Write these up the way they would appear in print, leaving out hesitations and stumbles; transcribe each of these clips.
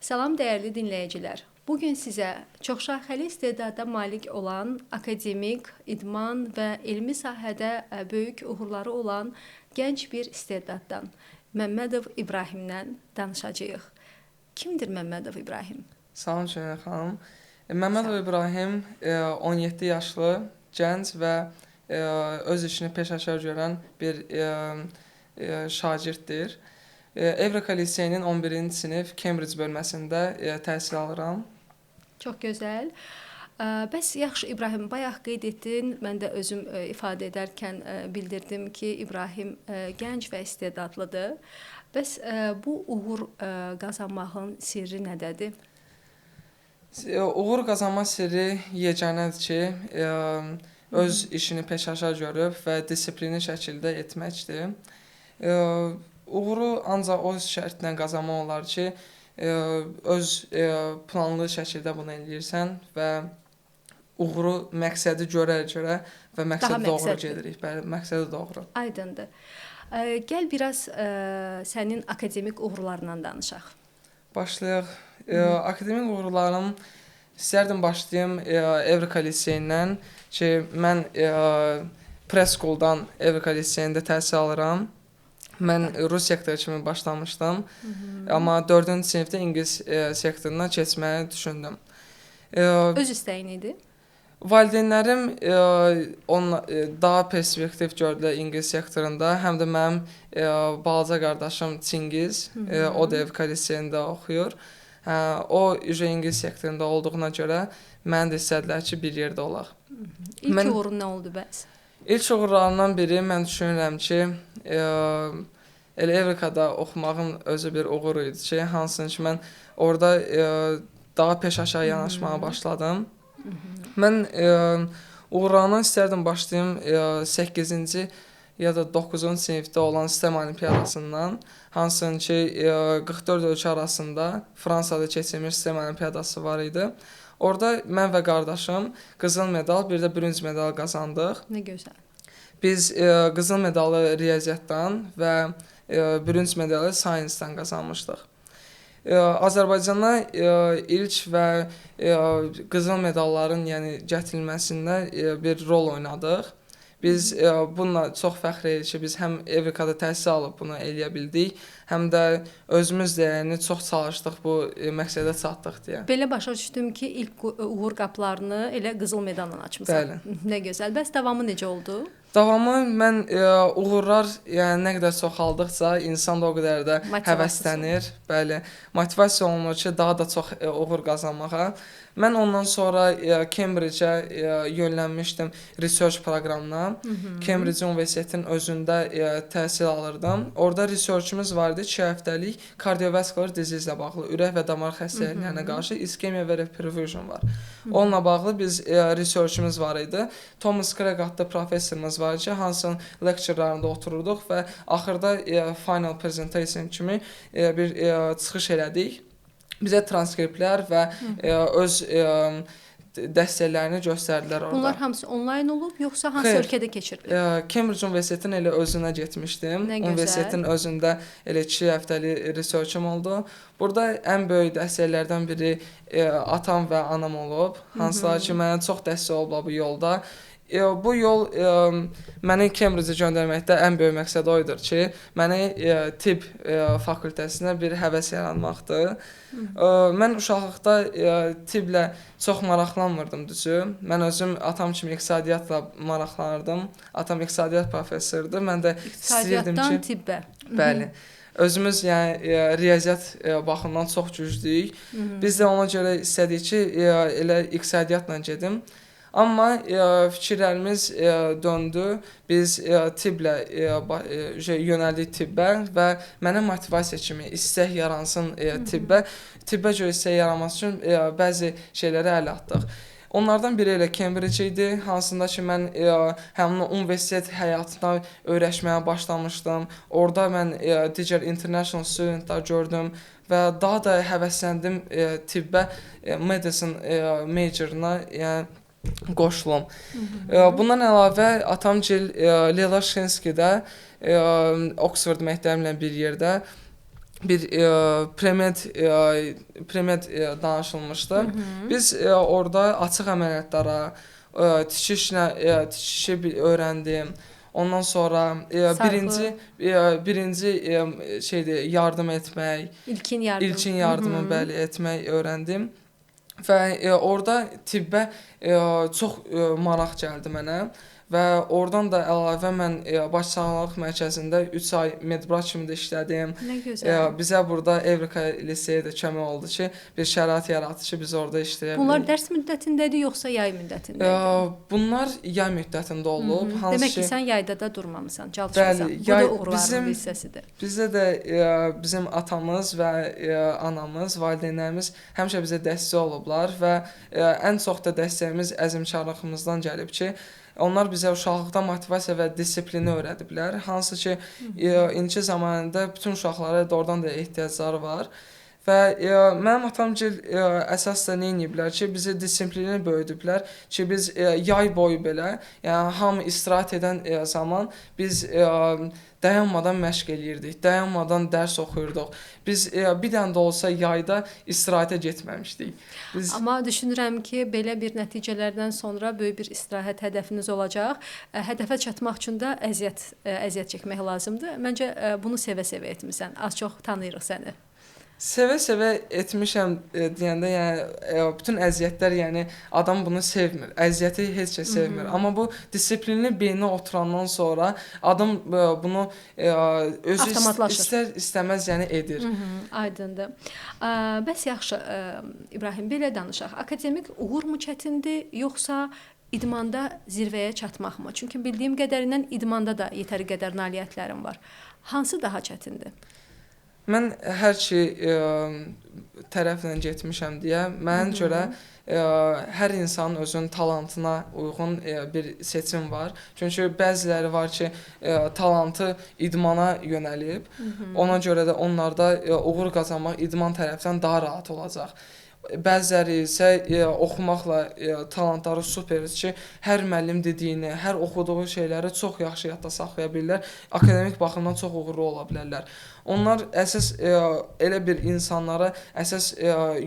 Salam dəyərli dinləyicilər. Bu gün sizə çoxşaxəli istedada malik olan, akademik, idman və elmi sahədə böyük uğurları olan gənc bir istedaddan, Məmmədov İbrahimdən danışacağıq. Kimdir Məmmədov İbrahim? Salam Şener xanım. Məmmədov İbrahim 17 yaşlı gənc və öz işini peşəkar görən bir şagirddir. Evrika Liseyinin 11-ci sinif Cambridge bölməsində təhsil alıram. Çox gözəl. Bəs yaxşı İbrahim, bayaq qeyd etdin, mən də özüm ifadə edərkən bildirdim ki, İbrahim gənc və istedadlıdır. Bəs bu uğur qazanmağın sirri nədədir? Uğur qazanma sirri yeganədir ki, öz işini peşəkar görüb və disiplinli şəkildə etməkdir. Uğuru ancaq o şərtlə qazanmaq olar ki, öz planlı şəkildə bunu eləyirsən və uğuru, məqsədi görə-görə və məqsədə doğru gedirik. Bəli, məqsədə doğru. Aydındır. Gəl biraz sənin akademik uğurlarından danışaq. Başlayaq. Akademik uğurlarım, istərdim başlayım Evrika Liseyindən ki, mən Preschool'dan Evrika Liseyində təhsil alıram. Mən rus sektoru kimi başlamışdım. Amma 4-cü sinifdə ingilis sektoruna keçməyi düşündüm. Öz istəyin idi? Valideynlərim daha perspektiv gördülər ingilis sektorunda. Həm də mənim balaca qardaşım Çingiz, o da Evrika Liseyində oxuyur. O ingilis sektorunda olduğuna görə məni də istədilər ki, bir yerdə olaq. İlk uğurun nə oldu bəs? İlk uğurlarımdan biri mən düşünürəm ki, elə Evrikada oxumağın özü bir uğur idi ki, hansını ki mən orada daha peşəkar yanaşmağa başladım. Mən uğurlarımdan istərdim başlayım 8-ci ya da 9-cu sinifdə olan STEM olimpiyadasından, hansını ki 44 ölkə arasında Fransada keçirilmiş STEM olimpiyadası var idi. Orada mən və qardaşım qızıl medal, bir də bürünc medal qazandıq. Nə gözəl. Biz qızıl medalı riyaziyyatdan və bürünc medalı science-dan qazanmışdıq. Azərbaycana ilk və qızıl medalların, yəni gətirilməsində bir rol oynadıq. Biz bununla çox fəxr edirik ki, biz həm Evrikada təhsil alıb bunu eləyə bildik, həm də özümüz də yəni çox çalışdıq bu məqsədə çatdıq deyə. Belə başa düşdüm ki, ilk uğur qapılarını elə qızıl medalla açmısan. Bəli. Nə gözəl. Bəs davamı necə oldu? Davamı mən uğurlar, yəni nə qədər çoxaldıqca insan da o qədər də həvəslənir. Bəli, motivasiya olunur ki, daha da çox uğur qazanmağa. Mən ondan sonra Cambridge-ə yönlənmişdim research proqramına. Cambridge Universitetinin özündə təhsil alırdım. Orada researchımız var idi, 2 həftəlik kardiovaskular disease ilə bağlı, ürək və damar xəstəliklərinə qarşı iskemiya və reperfusion var. Onunla bağlı biz researchımız var idi. Thomas Craig adlı professorumuz var ki, hansının lecturelarında otururduq və axırda final presentation kimi bir çıxış elədik. Bizə transkriptlər və öz dəstəklərini göstərdilər orada. Bunlar hamısı onlayn olub, yoxsa hansı Xeyr. Ölkədə keçirilib? Cambridge Universitetinin elə özünə getmişdim. Universitetin özündə elə 2 həftəlik researchım oldu. Burada ən böyük dəstəklərdən biri atam və anam olub. Hansılar ki, mənə çox dəstək olublar bu yolda. Bu yol məni Cambridge-ə göndərməkdə ən böyük məqsəd o idi ki, məni tibb fakültəsinə bir həvəs yaranmaqdır. Mən uşaqlıqda tibblə çox maraqlanmırdım düzü. Mən özüm atam kimi iqtisadiyyatla maraqlanırdım. Atam iqtisadiyyat professorudur. Mən də istəyirdim ki, İqtisadiyyatdan tibbə. Bəli. Özümüz yəni riyaziyyat baxımından çox güclüyük. Biz də ona görə istədik ki, elə iqtisadiyyatla gedim. Amma fikirlərimiz döndü. Biz tibblə yönəldik tibbə və mənə motivasiya kimi istək yaransın tibbə. Tibbə görə istək yaranması üçün bəzi şeylərə əl atdıq. Onlardan biri elə Cambridge idi, hansında ki mən həmin universitet həyatına öyrəşməyə başlamışdım. Orada mən digər international studentlar gördüm və daha da həvəsləndim tibbə, medicine majoruna, yəni qoşulum. Bundan əlavə atamgil Leyla Şinskidə Oxford məktəbi ilə bir yerdə bir premed danışılmışdı. Hı -hı. Biz orada açıq əməliyyatlara, tikişi öyrəndim. Ondan sonra birinci şeydir, yardım etmək, ilkin yardım. İlkin yardımı, bəli, etmək öyrəndim. Və orada tibbə çox maraq gəldi mənə. Və oradan da əlavə mən Baş Sağlamlıq Mərkəzində 3 ay medbrat kimi də işlədim. Nə gözəl. Bizə burada Evrika liseyi də kömək oldu ki, bir şərait yaratdı ki, biz orada işləyə bilirik. Bunlar dərs müddətindədir yoxsa yay müddətində idi? Bunlar yay müddətində olub. Hansı Demək ki, sən yayda da durmamısan, çalışmısan. Bu da uğurların bir hissəsidir. Bizdə də bizim atamız və anamız, valideynlərimiz həmişə bizə dəstək olublar və ən çox da dəstəyimiz əzmkarlığımızdan gəlib ki, onlar bizə uşaqlıqda motivasiya və disiplini öyrədiblər. Hansı ki, indiki zamanında bütün uşaqlara doğrudan da ehtiyacları var. Və mənim atamgil əsas da nə ediblər ki, bizi disiplini böyüdüblər ki, biz yay boyu belə, yəni hamı istirahət edən zaman biz dayanmadan məşq eləyirdik, dayanmadan dərs oxuyurduq. Biz bir dənə də olsa yayda istirahətə getməmişdik. Biz... Amma düşünürəm ki, belə bir nəticələrdən sonra böyük bir istirahət hədəfiniz olacaq. Hədəfə çatmaq üçün də əziyyət çəkmək lazımdır. Məncə bunu sevə-sevə etmisən. Az-çox tanıyırıq səni. Sevə-sevə etmişəm deyəndə, yəni bütün əziyyətlər, yəni adam bunu sevmir. Əziyyəti heç kəs sevmir. Amma bu disiplinli beyninə oturandan sonra adam bunu özü istər istəməz yəni edir. Aydındır. Bəs yaxşı, İbrahim, belə danışaq. Akademik uğur mu çətindir, yoxsa idmanda zirvəyə çatmaqmı? Çünki bildiyim qədərindən idmanda da yetəri qədər nailiyyətlərim var. Hansı daha çətindir? Mən hər iki tərəflə getmişəm deyə, mənə görə hər insanın özünün talantına uyğun bir seçim var. Çünki bəziləri var ki, talantı idmana yönəlib, ona görə də onlarda uğur qazanmaq idman tərəfdən daha rahat olacaq. Bəziləri isə oxumaqla talantları superdir ki, hər müəllim dediyini, hər oxuduğu şeyləri çox yaxşı yadda saxlaya bilirlər, akademik baxımdan çox uğurlu ola bilərlər. Onlar əsas elə bir insanlara əsas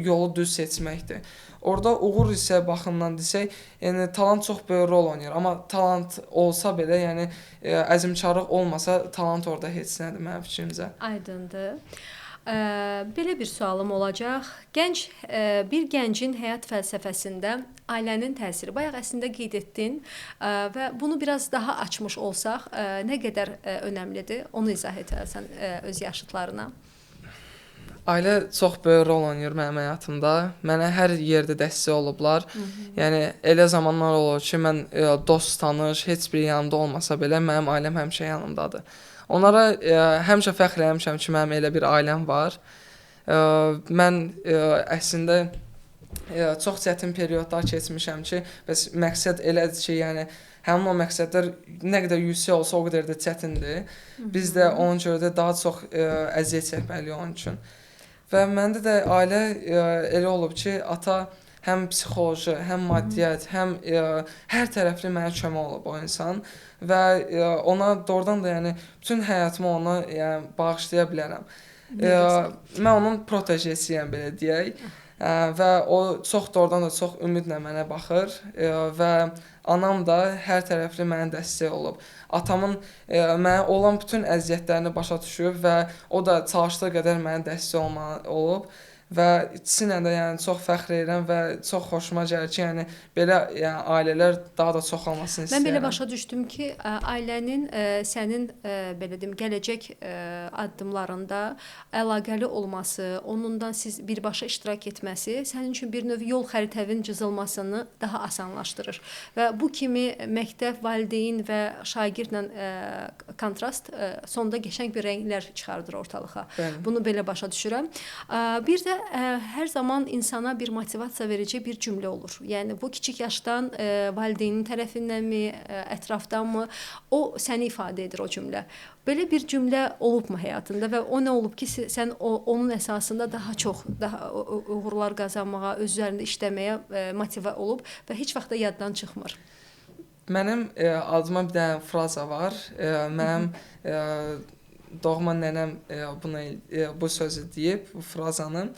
yolu düz seçməkdir. Orada uğur isə baxımdan desək, yəni talant çox böyük rol oynayır. Amma talant olsa belə, yəni əzmkarlıq olmasa talant orada heç nədir mənim fikrimcə. Aydındır. Belə bir sualım olacaq. Bir gəncin həyat fəlsəfəsində ailənin təsiri. Bayaq əslində qeyd etdin və bunu biraz daha açmış olsaq, nə qədər önəmlidir? Onu izah etərsən öz yaşıtlarına. Ailə çox böyük rol oynayır mənim həyatımda. Mənə hər yerdə dəstək olublar. Yəni elə zamanlar olur ki, mən dost, tanış, heç bir yanımda olmasa belə mənim ailəm həmişə yanımdadır. Onlara həmişə fəxr eləmişəm ki, mənim elə bir ailəm var. Mən əslində çox çətin periodlar keçmişəm ki, bəs məqsəd elədir ki, yəni həmin o məqsədlər nə qədər yüksək olsa o qədər də çətindir. Biz də ona görə də daha çox əziyyət çəkməliyik onun üçün. Və məndə də ailə elə olub ki, ata həm psixoloji, həm maddiyyat, həm hər tərəfli mənə kömək olub o insan və ona doğrudan da yəni bütün həyatımı ona yəni bağışlaya bilərəm. Mən onun protejesiyəm belə deyək. Və o çox doğrudan da çox ümidlə mənə baxır və anam da hər tərəfli mənə dəstək olub. Atamın mənə olan bütün əziyyətlərini başa düşüb və o da çalışdığı qədər mənə dəstək olub. Və ikisi ilə də yəni çox fəxr edirəm və çox xoşuma gəlir ki, yəni belə yəni ailələr daha da çoxalmasını istəyirəm. Mən belə başa düşdüm ki, ailənin sənin belə deyim, gələcək addımlarında əlaqəli olması, onundan siz birbaşa iştirak etməsi sənin üçün bir növ yol xəritəvin cızılmasını daha asanlaşdırır. Və bu kimi məktəb, valideyn və şagirdlə kontrast sonda qəşəng bir rənglər çıxardır ortalığa. Bəli. Bunu belə başa düşürəm. Bir də hər zaman insana bir motivasiya verici bir cümlə olur. Yəni bu kiçik yaşdan valideynin tərəfindənmi, ətrafdanmı, o səni ifadə edir o cümlə. Belə bir cümlə olubmu həyatında və o nə olub ki, sən onun əsasında daha çox, daha uğurlar qazanmağa, öz üzərində işləməyə motivə olub və heç vaxt da yaddan çıxmır? Mənim adıma bir dənə fraza var. Mənim doğma nənəm buna bu sözü deyib, bu frazanı.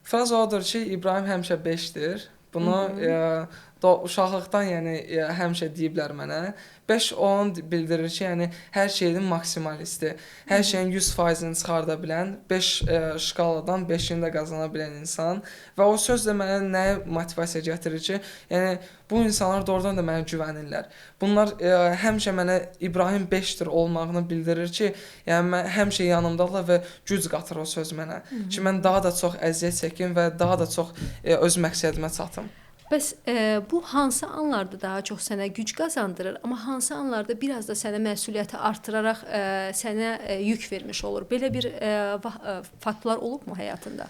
Fraza odur ki, İbrahim həmişə 5-dir. Bunu uşaqlıqdan, yəni həmişə deyiblər mənə. 5 onun bildirir ki, yəni hər şeyin maksimalisti, hər şeyin 100%-ni çıxarda bilən, 5 şkaladan 5-ini də qazana bilən insan. Və o söz də mənə nəyə motivasiya gətirir ki, yəni bu insanlar doğrudan da mənə güvənirlər. Bunlar həmişə mənə İbrahim 5-dir olmağını bildirir ki, yəni mən həmişə yanımdadırlar və güc qatır o söz mənə. Ki mən daha da çox əziyyət çəkim və daha da çox öz məqsədimə çatım. Bəs bu hansı anlarda daha çox sənə güc qazandırır, amma hansı anlarda biraz da sənə məsuliyyəti artıraraq sənə yük vermiş olur? Belə bir faktlar olubmu həyatında?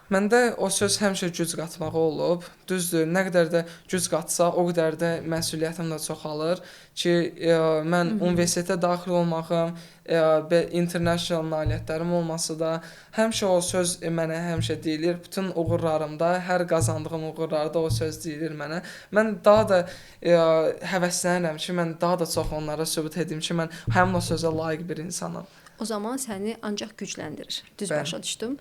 Məndə o söz həmişə güc qatmağı olub. Düzdür, nə qədər də güc qatsa, o qədər də məsuliyyətim də çoxalır ki, mən universitetə daxil olmağım, international nailiyyətlərim olması da həmişə o söz mənə həmişə deyilir. Bütün uğurlarımda, hər qazandığım uğurlarda o söz deyilir mənə. Mən daha da həvəslənirəm ki, mən daha da çox onlara sübut edim ki, mən həmin o sözə layiq bir insanam. O zaman səni ancaq gücləndirir. Düz başa düşdüm.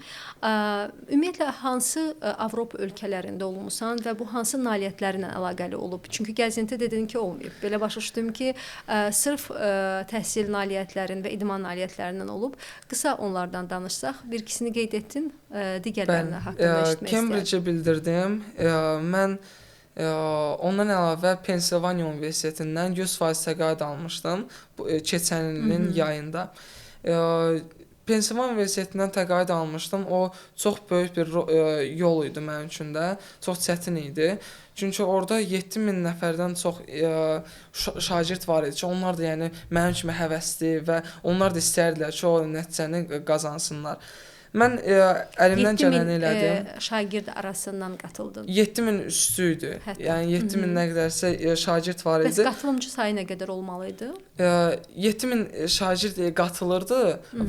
Ümumiyyətlə, hansı Avropa ölkələrində olmusan və bu hansı nailiyyətlərlə əlaqəli olub? Çünki gəzinti dedin ki, olmayıb. Belə başa düşdüm ki, sırf təhsil nailiyyətlərin və idman nailiyyətlərindən olub. Qısa onlardan danışsaq, bir ikisini qeyd etdin, digərlərini haqqında eşitmək istəyirəm. Cambridge-i bildirdim. Mən ondan əlavə Pensilvaniya Universitetindən 100% təqaüd almışdım keçən ilin yayında. Pensilvaniya Universitetindən təqaüd almışdım. O çox böyük bir yol idi mənim üçün də. Çox çətin idi. Çünki orada 7000 nəfərdən çox şagird var idi ki, onlar da yəni mənim kimi həvəsli və onlar da istəyirdilər ki, o nəticəni qazansınlar. Mən əlimdən gələni elədim. 7000 şagird arasından qatıldın. 7000 üstü idi. Hətta. Yəni 7000 nə qədərsə şagird var idi. Bəs qatılımcı sayı nə qədər olmalı idi? 7000 şagird qatılırdı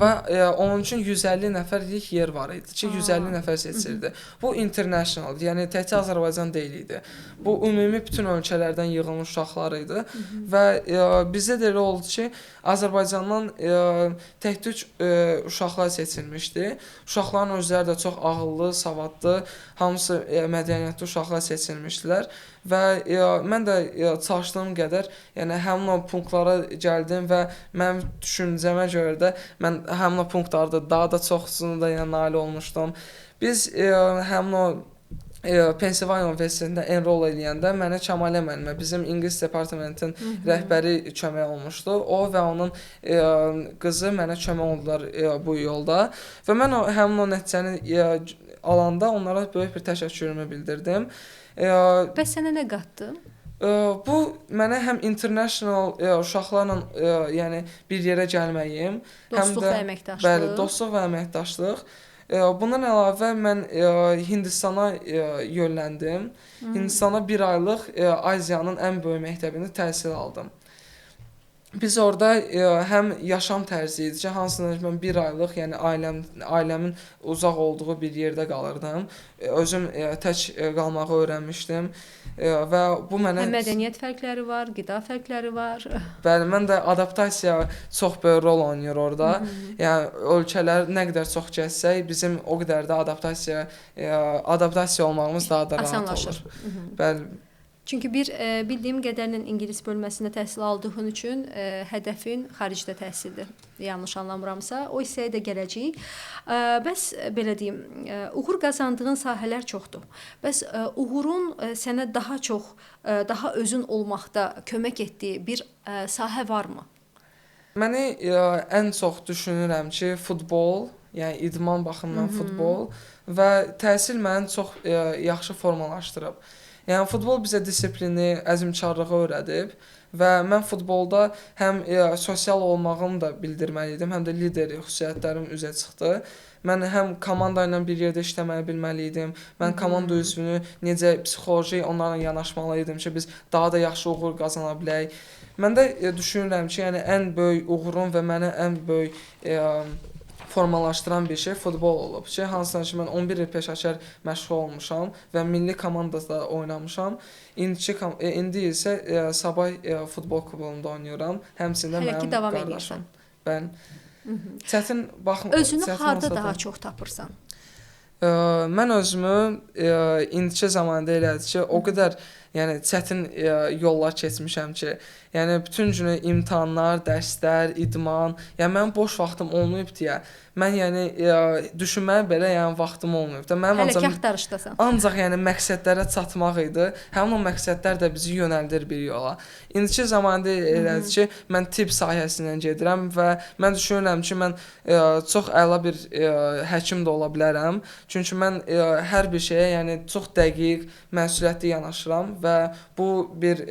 və onun üçün 150 nəfərlik yer var idi ki, 150 nəfər seçilirdi. Bu international, yəni təkcə Azərbaycan deyil idi. Bu ümumi bütün ölkələrdən yığılmış uşaqlar idi və bizdə də elə oldu ki, Azərbaycandan tək-tük uşaqlar seçilmişdi. Uşaqların özləri də çox ağıllı, savadlı, hamısı mədəniyyətli uşaqlar seçilmişdilər və mən də çalışdığım qədər, yəni həmin o punktlara gəldim və mənim düşüncəmə görə də mən həmin o punktlarda daha da çoxsunu da yəni nail olmuşdum. Biz həmin o Pensilvaniya Universitetində enroll eləyəndə mənə Kəmalə müəllimə, bizim İngilis departamentin rəhbəri kömək olmuşdu. O və onun qızı mənə kömək oldular bu yolda və mən həmin o nəticəni alanda onlara böyük bir təşəkkürümü bildirdim. Bəs sənə nə qatdı? Bu mənə həm international uşaqlarla yəni bir yerə gəlməyim, dostluq və əməkdaşlıq. Bəli, dostluq və əməkdaşlıq. Bundan əlavə mən Hindistana yönləndim. Hindistana bir aylıq Aziyanın ən böyük məktəbində təhsil aldım. Biz orada həm yaşam tərzi idi ki, hansında mən bir aylıq, yəni ailəmin uzaq olduğu bir yerdə qalırdım. Özüm tək qalmağı öyrənmişdim və bu mənə... Həm mədəniyyət fərqləri var, qida fərqləri var. Bəli, mən də adaptasiya çox böyük rol oynayır orada. Yəni ölkələr nə qədər çox gəzsək, bizim o qədər də adaptasiya olmağımız daha da rahat olur. Bəli. Çünki bir bildiyim qədərlə ingilis bölməsində təhsil aldığın üçün hədəfin xaricdə təhsildir. Yanlış anlamıramsa, o hissəyə də gələcəyik. Bəs belə deyim, uğur qazandığın sahələr çoxdur. Bəs uğurun sənə daha çox, daha özün olmaqda kömək etdiyi bir sahə varmı? Məni ən çox düşünürəm ki, futbol, yəni idman baxımından futbol və təhsil məni çox yaxşı formalaşdırıb. Yəni futbol bizə disiplini, əzmkarlığı öyrədib və mən futbolda həm sosial olmağımı da bildirməli idim, həm də lider xüsusiyyətlərim üzə çıxdı. Mən həm komanda ilə bir yerdə işləməyi bilməli idim, mən komanda üzvünü necə psixoloji onlarla yanaşmalı idim ki, biz daha da yaxşı uğur qazana bilək. Mən də düşünürəm ki, yəni ən böyük uğurum və mənə ən böyük formalaşdıran bir şey futbol olub ki, hansından ki, mən 11 il peşəkar məşğul olmuşam və milli komandada oynamışam. İndi isə Sabah futbol klubunda oynayıram. Həmçinin hələ mənim ki davam qardaşım. Edirsən. Bəli. Çətin baxın. Özünü çətin harda daha çox tapırsan? Mən özümü indiki zamanda elədir ki, o qədər yəni çətin yollar keçmişəm ki, yəni bütün günü imtahanlar, dərslər, idman, yəni mənim boş vaxtım olmayıb deyə mən yəni düşünməyə belə yəni vaxtım olmayıb da. Mənim ancaq hələ ki axtarışdasan. Ancaq yəni məqsədlərə çatmaq idi. Həmin o məqsədlər də bizi yönəldir bir yola. İndiki zamanda elədir ki, mən tibb sahəsindən gedirəm və mən düşünürəm ki, mən çox əla bir həkim də ola bilərəm. Çünki mən hər bir şeyə yəni çox dəqiq, məsuliyyətli yanaşıram və bu bir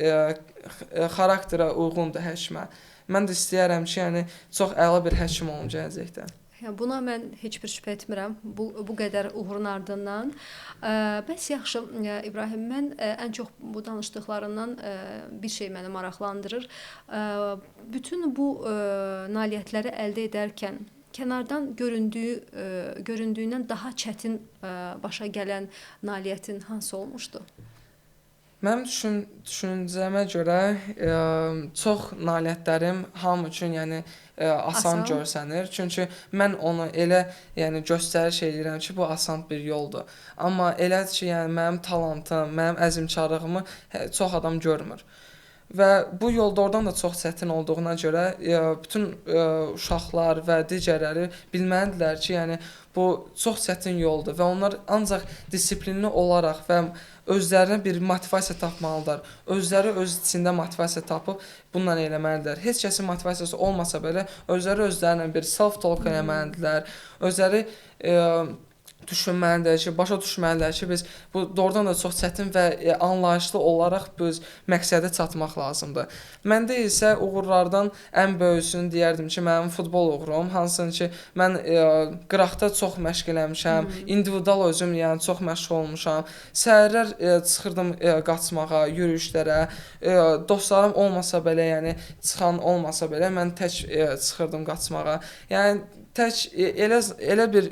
xarakterə uyğundur həkimə. Mən də istəyərəm ki, yəni çox əla bir həkim olum gələcəkdə. Yəni buna mən heç bir şübhə etmirəm. Bu qədər uğurun ardından. Bəs yaxşı İbrahim, mən ən çox bu danışdıqlarından bir şey məni maraqlandırır. Bütün bu nailiyyətləri əldə edərkən kənardan göründüyündən daha çətin başa gələn nailiyyətin hansı olmuşdu? Mənim düşüncəmə görə çox nailiyyətlərim hamı üçün yəni asan görsənir. Çünki mən onu elə yəni göstəriş eləyirəm ki, bu asan bir yoldur. Amma elədir ki, yəni mənim talantım, mənim əzmkarlığımı çox adam görmür. Və bu yol doğrudan da çox çətin olduğuna görə bütün uşaqlar və digərləri bilməlidirlər ki, yəni bu çox çətin yoldur və onlar ancaq disiplinli olaraq və özlərinə bir motivasiya tapmalıdırlar. Özləri öz içində motivasiya tapıb bununla eləməlidirlər. Heç kəsin motivasiyası olmasa belə özləri özlərinə bir self-talk eləməlidirlər. Özləri düşünməlidirlər ki, başa düşməlidirlər ki, biz bu doğrudan da çox çətin və anlayışlı olaraq biz məqsədə çatmaq lazımdır. Məndə isə uğurlardan ən böyüsünü deyərdim ki, mənim futbol uğurum, hansını ki, mən qıraqda çox məşq eləmişəm, individual özüm yəni çox məşğul olmuşam. Səhərlər çıxırdım qaçmağa, yürüyüşlərə, dostlarım olmasa belə, yəni çıxan olmasa belə mən tək çıxırdım qaçmağa. Yəni tək elə bir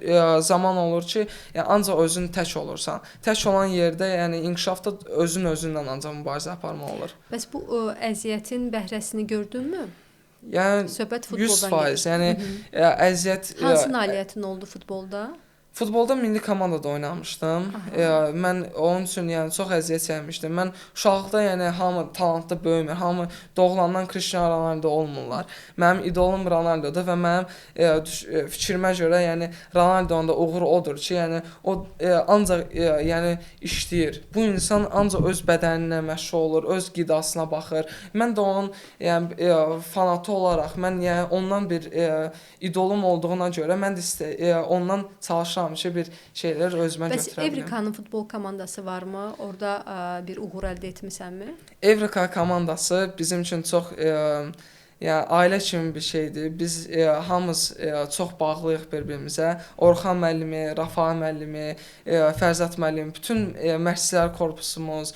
zaman olur ki, yəni ancaq özün tək olursan. Tək olan yerdə, yəni inkişafda özün özünlə ancaq mübarizə aparmaq olur. Bəs bu əziyyətin bəhrəsini gördünmü? Yəni söhbət futboldan 100%, gedir. Yəni əziyyət hansı nailiyyətin oldu futbolda? Futbolda milli komandada oynamışdım. Mən onun üçün yəni çox əziyyət çəkmişdim. Mən uşaqlıqda yəni hamı talantlı böyümür. Hamı doğulandan Cristiano Ronaldo olmurlar. Mənim idolum Ronaldodur və mənim fikrimə görə yəni Ronaldo'nun da uğuru odur ki, yəni o ancaq yəni işləyir. Bu insan ancaq öz bədəninə məşğul olur, öz qidasına baxır. Mən də onun yəni fanatı olaraq mən yəni ondan bir idolum olduğuna görə mən də ondan çalışıram ki, bir şeylər özümə Bəs götürə bilim. Evrikanın futbol komandası varmı? Orada bir uğur əldə etmisənmi? Evrika komandası bizim üçün çox yəni ailə kimi bir şeydir. Biz hamımız çox bağlıyıq bir-birimizə. Orxan müəllimi, Rafa müəllimi, Fərzad müəllimi, bütün məşqçilər korpusumuz,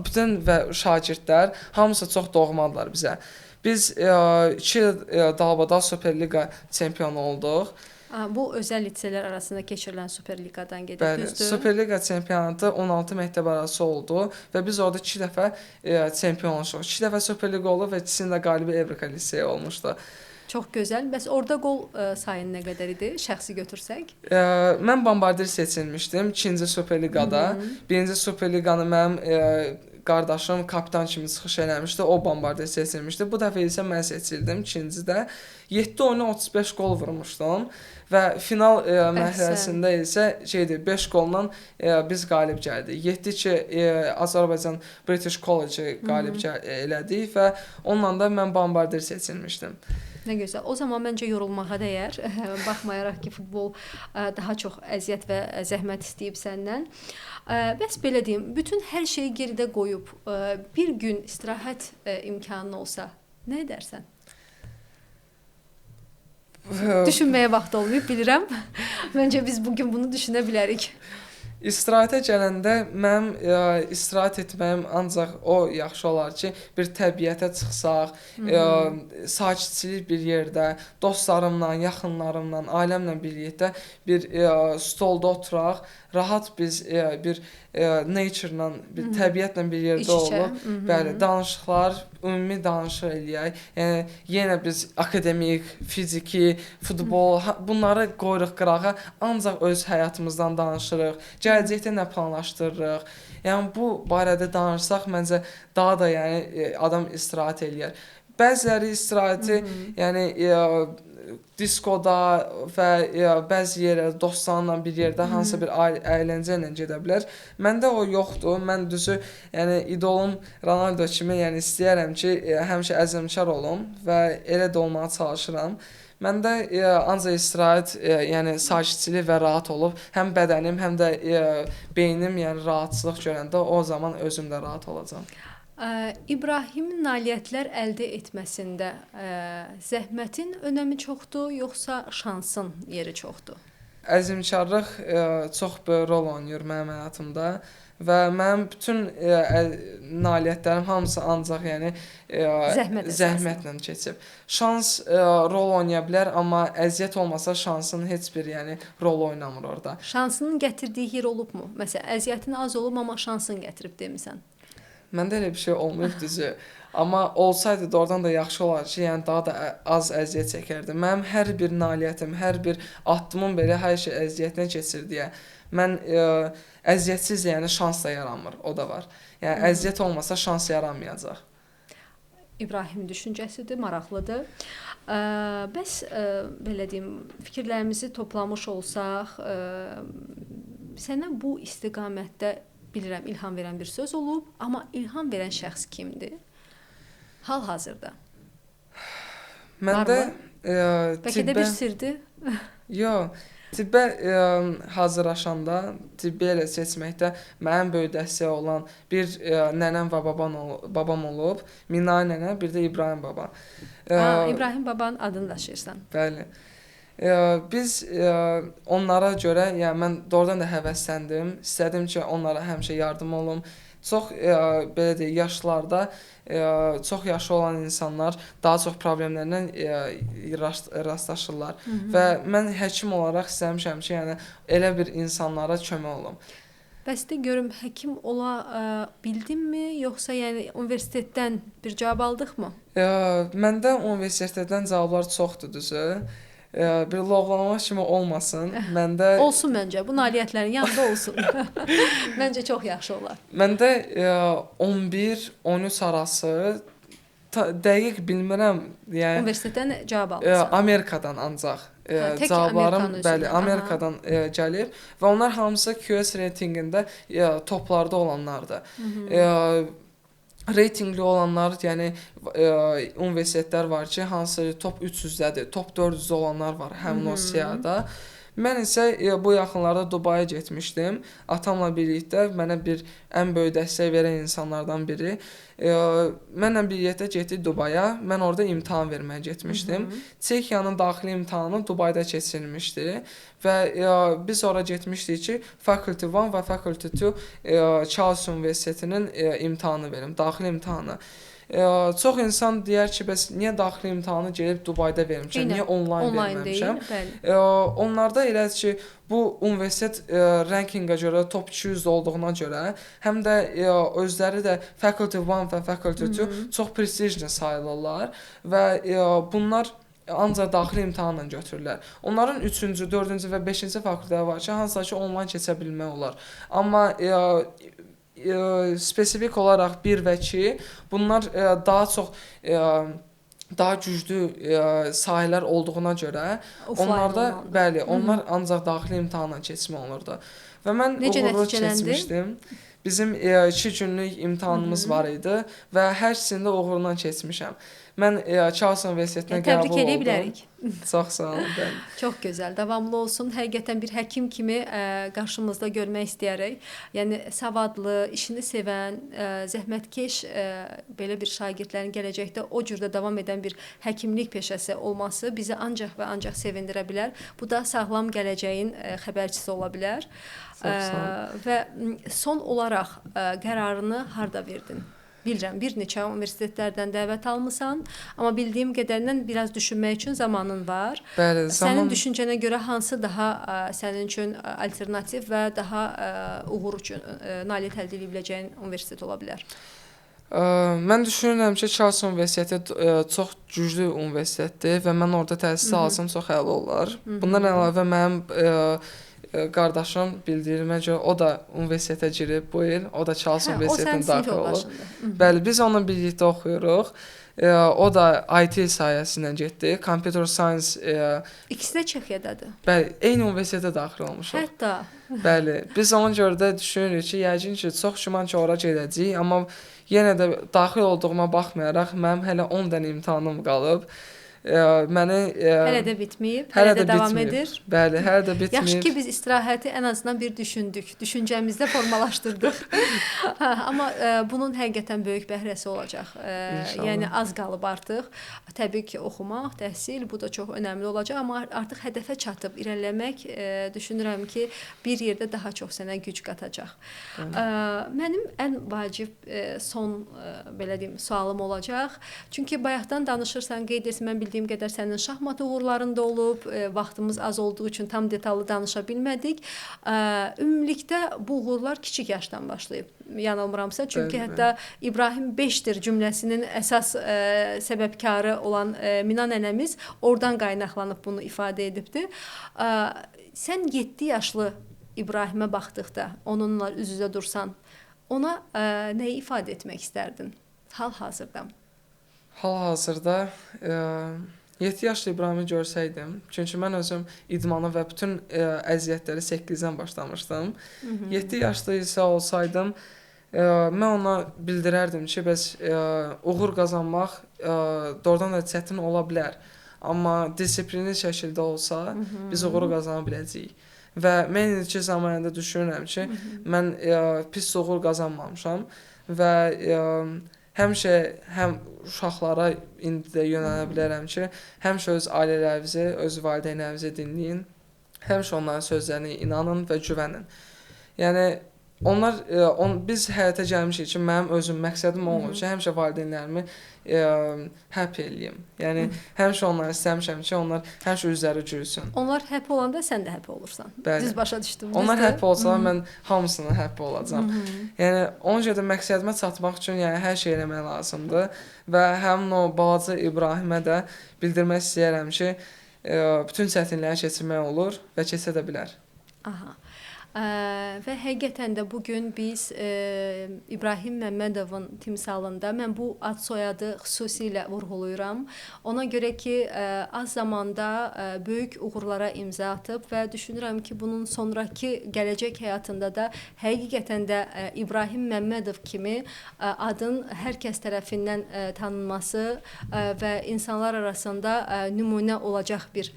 bütün və şagirdlər hamısı çox doğmadılar bizə. Biz 2 il dalbadal Superliqa çempionu olduq. Bu özəl liseylər arasında keçirilən Superliqadan gedir, Bəli, düzdür? Superliqa çempionatı 16 məktəb arası oldu və biz orada 2 dəfə çempion olmuşuq. 2 dəfə Superliqa oldu və ikisinin də qalibi Evrika liseyi olmuşdu. Çox gözəl. Bəs orada qol sayın nə qədər idi? Şəxsi götürsək? Mən bombardir seçilmişdim 2-ci Superliqada. 1-ci Superliqanı mənim qardaşım kapitan kimi çıxış eləmişdi. O bombardir seçilmişdi. Bu dəfə isə mən seçildim 2-cidə. 7 oyuna 35 qol vurmuşdum və final mərhələsində isə 5 qolla biz qalib gəldik. 7-2 Azərbaycan British College-i qalib elədik və onunla da mən bombardir seçilmişdim. Nə gözəl. O zaman məncə yorulmağa dəyər. Baxmayaraq ki, futbol daha çox əziyyət və zəhmət istəyib səndən. Bəs belə deyim, bütün hər şeyi geridə qoyub bir gün istirahət imkanın olsa, nə edərsən? Düşünməyə vaxt olmayıb, bilirəm. Məncə biz bugün bunu düşünə bilərik. İstirahətə gələndə mənim istirahət etməyim ancaq o yaxşı olar ki, bir təbiətə çıxsaq, sakitçilik bir yerdə, dostlarımla, yaxınlarımla, ailəmlə birlikdə bir stolda oturaq, rahat biz bir nature-la, bir təbiətlə bir yerdə olub, bəli, danışıqlar, ümumi danışıq eləyək. Yəni yenə biz akademik, fiziki, futbol, bunları qoyuruq qırağa, ancaq öz həyatımızdan danışırıq. Gələcəkdə nə planlaşdırırıq? Yəni bu barədə danışsaq məncə daha da yəni adam istirahət eləyər. Bəziləri istirahəti, yəni diskoda və bəzi yerlərdə dostlarla bir yerdə hansısa bir əyləncə ilə gedə bilər. Məndə o yoxdur. Mən düzü, yəni idolum Ronaldo kimi, yəni istəyərəm ki, həmişə əzmkar olum və elə də olmağa çalışıram. Məndə ancaq istirahət, yəni sakitçilik və rahat olub, həm bədənim, həm də beynim, yəni rahatçılıq görəndə o zaman özüm də rahat olacağam. İbrahimin nailiyyətlər əldə etməsində zəhmətin önəmi çoxdur, yoxsa şansın yeri çoxdur? Əzmkarlıq çox böyük rol oynayır mənim həyatımda və mənim bütün nailiyyətlərim hamısı ancaq yəni zəhmətlə keçib. Şans rol oynaya bilər, amma əziyyət olmasa şansın heç bir yəni rol oynamır orada. Şansının gətirdiyi yer olubmu? Məsələn, əziyyətin az olub, amma şansın gətirib demisən. Məndə elə bir şey olmayıb düzü. Amma olsaydı doğrudan da yaxşı olar ki, yəni daha da az əziyyət çəkərdim. Mənim hər bir nailiyyətim, hər bir addımım belə hər şey əziyyətinə keçir deyə. Mən əziyyətsiz yəni şans da yaranmır, o da var. Yəni əziyyət olmasa şans yaranmayacaq. İbrahim düşüncəsidir, maraqlıdır. Bəs belə deyim, fikirlərimizi toplamış olsaq, sənə bu istiqamətdə bilirəm, ilham verən bir söz olub, amma ilham verən şəxs kimdir? Hal-hazırda. Məndə bəlkə də bir sirdir. Yox, tibbə hazırlaşanda, tibbi elə seçməkdə mənim böyük dəstək olan bir nənəm və babam olub. Minay nənə, bir də İbrahim baba. İbrahim babanın adını daşıyırsan. Bəli. Biz onlara görə, yəni mən doğrudan da həvəsləndim. İstədim ki, onlara həmişə yardım olum. Çox belə deyək, yaşlarda çox yaşı olan insanlar daha çox problemlərlə rastlaşırlar. Və mən həkim olaraq istəmişəm ki, yəni elə bir insanlara kömək olum. Bəs də görüm, həkim ola bildinmi, yoxsa yəni universitetdən bir cavab aldıqmı? Məndə universitetdən cavablar çoxdur düzü. Bir loğlama kimi olmasın. Məndə olsun məncə. Bu nailiyyətlərin yanında olsun. Məncə çox yaxşı olar. Məndə 11-13 arası dəqiq bilmirəm. Yəni universitetdən cavab almısan. Amerikadan ancaq. Cavablarım bəli, Amerikadan gəlir və onlar hamısı QS reytinqində toplarda olanlardır. Reytinqli olanlar, yəni universitetlər var ki, hansı top 300-dədir, top 400-də olanlar var həmin o siyahıda. Mən isə bu yaxınlarda Dubaya getmişdim. Atamla birlikdə mənə bir ən böyük dəstək verən insanlardan biri. Mənlə birlikdə getdik Dubaya. Mən orada imtahan verməyə getmişdim. Çexiyanın daxili imtahanı Dubayda keçirilmişdi və biz ora getmişdik ki, Faculty 1 və Faculty 2 Charles Universitetinin imtahanı verim, daxili imtahanı. Çox insan deyər ki, bəs niyə daxili imtahanı gəlib Dubayda vermişəm, niyə onlayn verməmişəm? Onlarda elədir ki, bu universitet rankinqə görə top 200 olduğuna görə, həm də özləri də Faculty 1 və Faculty 2 çox prestijli sayılırlar və bunlar ancaq daxili imtahanla götürürlər. Onların 3-cü, 4-cü və 5-ci fakültələri var ki, hansısa ki, onlayn keçə bilmək olar. Amma spesifik olaraq 1 və 2 bunlar daha çox daha güclü sahələr olduğuna görə onlarda bəli, onlar ancaq daxili imtahanla keçmək olurdu. Və mən uğurlu keçmişdim. Bizim 2 günlük imtahanımız var idi və hər ikisində uğurla keçmişəm. Mən Charles Universitetinə qəbul oldum. Təbrik edə bilərik. Çox sağ olun. Bəli. Çox gözəl, davamlı olsun. Həqiqətən bir həkim kimi qarşımızda görmək istəyərək. Yəni savadlı, işini sevən, zəhmətkeş belə bir şagirdlərin gələcəkdə o cürdə davam edən bir həkimlik peşəsi olması bizi ancaq və ancaq sevindirə bilər. Bu da sağlam gələcəyin xəbərçisi ola bilər. Çox sağ olun. Və son olaraq qərarını harda verdin? Bilirəm, bir neçə universitetlərdən dəvət almısan, amma bildiyim qədərindən biraz düşünmək üçün zamanın var. Bəli, zaman... Sənin düşüncənə görə hansı daha sənin üçün alternativ və daha uğur üçün nailiyyət əldə edə biləcəyin universitet ola bilər? Mən düşünürəm ki, Charles Universiteti çox güclü universitetdir və mən orada təhsil alsam çox əla olar. Bundan əlavə mənim qardaşım bildiyimə görə o da universitetə girib bu il. O da Charles Universitetinə daxil olub. Bəli, biz onunla birlikdə oxuyuruq. O da IT sahəsindən getdi. Computer Science. İkisi də Çexiyadadır. Bəli, eyni universitetə daxil olmuşuq. Hətta. Bəli, biz ona görə də düşünürük ki, yəqin ki, çox güman ki, ora gedəcəyik, amma yenə də daxil olduğuma baxmayaraq mənim hələ 10 dənə imtahanım qalıb. Məni hələ də bitməyib, hələ də davam edir. Bəli, hələ də bitməyib. Yaxşı ki, biz istirahəti ən azından bir düşündük, düşüncəmizdə formalaşdırdıq. Amma bunun həqiqətən böyük bəhrəsi olacaq. Yəni az qalıb artıq. Təbii ki, oxumaq, təhsil, bu da çox önəmli olacaq, amma artıq hədəfə çatıb irəliləmək düşünürəm ki, bir yerdə daha çox sənə güc qatacaq. Mənim ən vacib son belə deyim, sualım olacaq. Çünki bayaqdan danışırsan, qeyd edirsən, mən bildiyim qədər sənin şahmat uğurlarında olub, vaxtımız az olduğu üçün tam detallı danışa bilmədik. Ümumilikdə bu uğurlar kiçik yaşdan başlayıb, yanılmıramsa. Çünki bəli, hətta İbrahim 5-dir cümləsinin əsas səbəbkarı olan Mina nənəmiz oradan qaynaqlanıb bunu ifadə edibdir. Sən 7 yaşlı İbrahimə baxdıqda, onunla üz-üzə dursan, ona nəyi ifadə etmək istərdin hal-hazırda? Hal-hazırda 7 yaşlı İbrahimi görsəydim, çünki mən özüm idmanı və bütün əziyyətləri 8-dən başlamışdım. 7 yaşlı isə olsaydım, mən ona bildirərdim ki, bəs uğur qazanmaq doğrudan da çətin ola bilər. Amma disiplinli şəkildə olsa, biz uğuru qazana biləcəyik. Və mən indiki zamanında düşünürəm ki, mən pis uğur qazanmamışam və həmişə həm uşaqlara indi də yönələ bilərəm ki, həmişə öz ailələrinizi, öz valideynlərinizi dinləyin, həmişə onların sözlərinə inanın və güvənin. Yəni, onlar, biz həyata gəlmişik ki, mənim özüm məqsədim olmur ki, həmişə valideynlərimi happy eləyim. Yəni, həmişə onları istəmişəm ki, onlar həmişə üzləri gülsün. Onlar happy olanda sən də happy olursan. Bəli. Düz başa düşdüm. Onlar happy olsalar, mən hamısına happy olacağam. Yəni, ona görə də məqsədimə çatmaq üçün yəni, hər şey eləmək lazımdır. Və həmin o balaca İbrahimə də bildirmək istəyirəm ki, bütün çətinlikləri keçirmək olur və keçə də bilər. Aha. Və həqiqətən də bugün biz İbrahim Məmmədovun timsalında, mən bu ad soyadı xüsusilə vurğuluyuram. Ona görə ki, az zamanda böyük uğurlara imza atıb və düşünürəm ki, bunun sonrakı gələcək həyatında da həqiqətən də İbrahim Məmmədov kimi adın hər kəs tərəfindən tanınması və insanlar arasında nümunə olacaq bir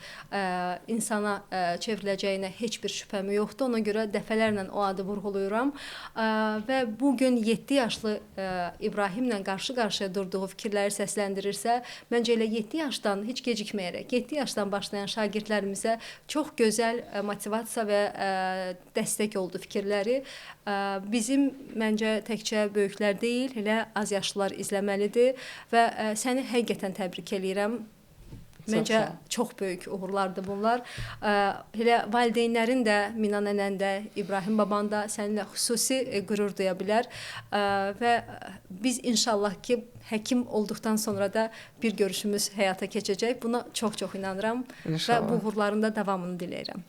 insana çevriləcəyinə heç bir şübhəm yoxdur. Ona görə dəfələrlə o adı vurğuluyuram və bugün 7 yaşlı İbrahimlə qarşı-qarşıya durduğu fikirləri səsləndirirsə, məncə elə 7 yaşdan heç gecikməyərək, 7 yaşdan başlayan şagirdlərimizə çox gözəl motivasiya və dəstək oldu fikirləri. Bizim məncə təkcə böyüklər deyil, elə az yaşlılar izləməlidir və səni həqiqətən təbrik eləyirəm. Məncə çox böyük uğurlardır bunlar. Elə valideynlərin də, Mina nənən də, İbrahim baban da səninlə xüsusi qürur duya bilər. Və biz inşallah ki, həkim olduqdan sonra da bir görüşümüz həyata keçəcək. Buna çox-çox inanıram. İnşallah. Və bu uğurların da davamını diləyirəm.